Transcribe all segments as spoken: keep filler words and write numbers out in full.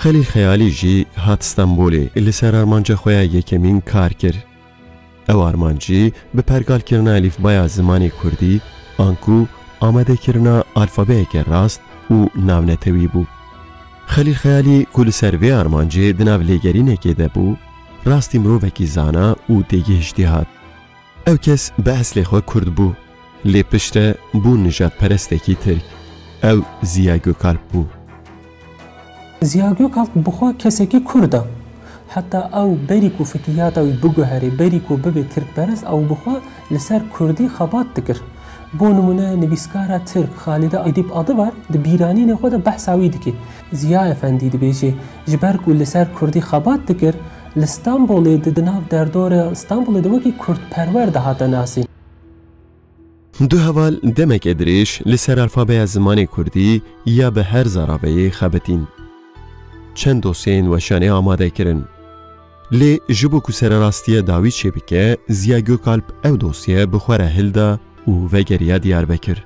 Xelîl Xeyalî jî hat Stenbolê, li ser armanca xwe ya yekemîn kar kir. Ew armancî bi pergalkirina elîfbaya zimanê kurdî, anku amadekirina alfabeyeke rast û navnetewî bû. Xelîl Xeyalî ku li ser vê armancê di nav lêgerînekê de bû, rastî mirovekî zana û têgihiştî hat. Ew kes bi eslê xwe kurd bû, lê piştre bû nijadperestekî tirk. Ew Ziya Gökalp bû. Ziya Gökalp bi xwe kesekî kurd e. Heta ew berî ku fikriyata wî biguherê, berî ku bibe tirkperest, ew bi xwe li ser kurdî xebat dikir. Bo nimûne nivîskara tirk Xalide Edîp Adıvar di bîranînê xwe de behsa wî dike. Ziya Efendî dibêje, ji ber ku li ser kurdî xebat dikir, li Stenbolê di, di nav derdora Stenbolê de wekî kurdperwer dihate nasîn. Du heval demeke dirêj li ser alfabeya zimanê kurdî ya bi her zaraveyê xebitîn. Çend dosyeyên weşanê amade kirin. Lê ji bo ku sererastiya dawî çêbike, Ziya Gökalp ew dosye bi xwe re hilda û vegeriya Diyarbekir.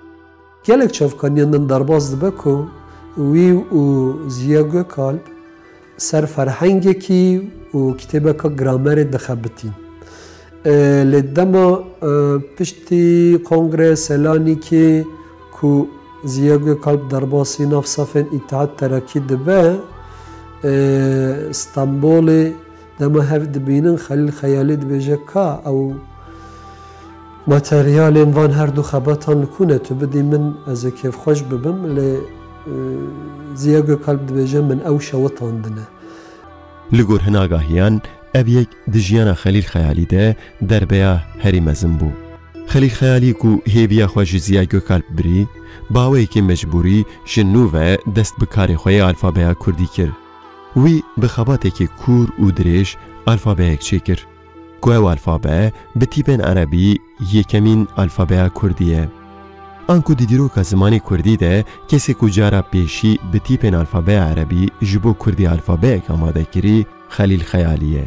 Gelek çavkaniya min derbas dibe ku wî û Ziya Gökalp ser ferhengekî û kitêbeka gramerê dixebitîn. E, lê dema e, piştî Kongreya Selanikê ku Ziya Gökalp derbasî nav sefên Îttihat Terakî dibe, e, Stenbolê dema hev dibînin, Xelîl Xeyalî dibêje, ka ew materyalên van her du xebatan li ku ne, tu bidî min, ez ê kêfxweş bibim, lê e, Ziya Gökalp dibêje, min ew şewitandine. Li gor hin agahiyan, ev yek di jiyana Xelîl Xeyalî de derbeya herî mezin bû. Xelîl Xeyalî ku hêviya xwe ji Ziya Gökalp birî, bi awayekî mecbûrî ji nû ve dest bi karê xwe yê alfabeya kurdî kir. Wî bi xebatekî kûr û dirêj alfabeyek çêkir, ku ew alfabe bi tîpên erebî yekemîn alfabeya kurdî ye. Anku di dîroka zimanê kurdî de kesê ku cara pêşî bi tîpên alfabeya erebî ji bo kurdî alfabeyek amade kirî, Xelîl Xeyalî ye.